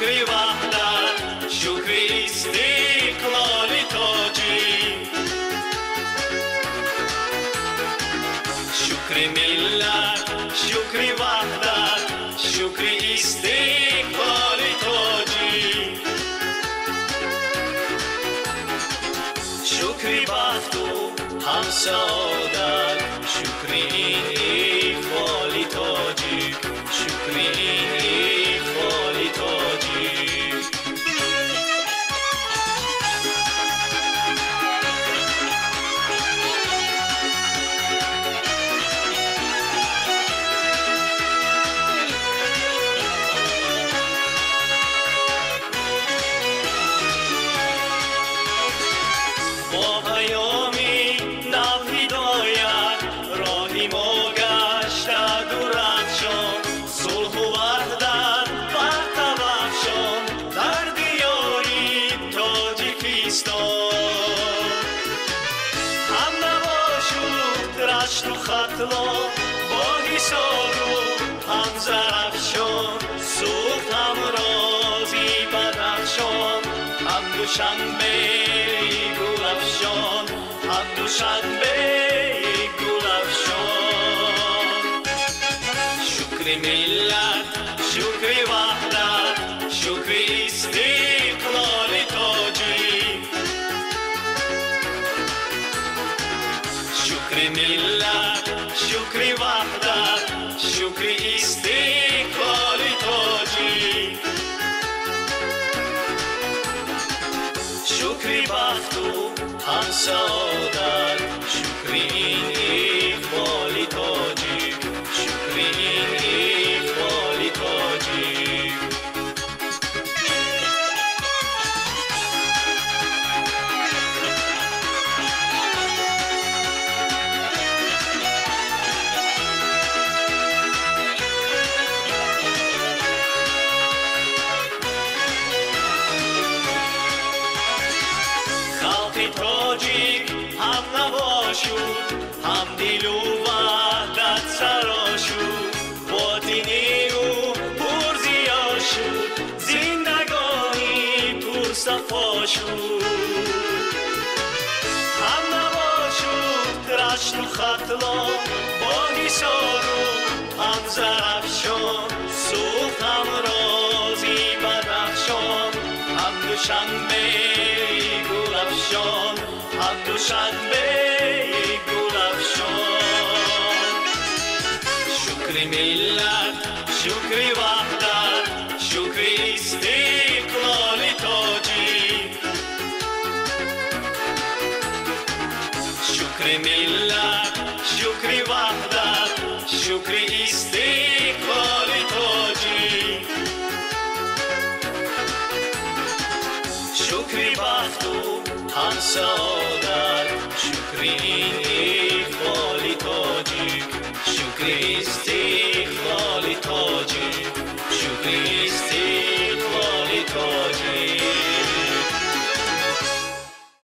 Шукри ваҳдат, шукри истиқлоли тоҷик. Шукри миллат, шукри ваҳдат, шукри истиқлоли тоҷик. Шукри бахту ҳам саодат, шукри ин иқболи тоҷик, шукри ин иқболи тоҷик. Бо паёми нав ҳидоят роҳи мо гашта дурафшон, сулҳу ваҳдат партавафшон дар диёри Тоҷикистон. Ҳамнаво шуд Рашту Хатлон бо Ҳисору ҳам Зарафшон, сӯхт ҳам рози Бадахшон, ҳам Душанбеи гулафшон, ҳам Душанбеи гулафшон. Шукри миллат, шукри ваҳдат, шукри истиқлоли тоҷик. Шукри миллат, шукри ваҳдат, шукри истиқлоли тоҷик. Шукри бахту ҳам саодат, шукри ин иқболи тоҷик, шукри ин иқболи тоҷик. Халқи тоҷик ҳамнаво шуд, ҳамдилу ваҳдатсаро шуд, ботинию пурзиё шуд, зиндагонӣ пурсафо шуд. Ҳамнаво шуд Рашту Хатлон бо Ҳисору ҳам Зарафшон, сӯхт ҳам рози Бадахшон, ҳам Душанбеи гулафшон, ҳам Душанбеи гулафшон. Шукри миллат, шукри ваҳдат, шукри истиқлоли тоҷик. Шукри миллат, шукри ваҳдат, шукри истиқлоли тоҷик. Шукри бахту ҳам саодат, шукри ин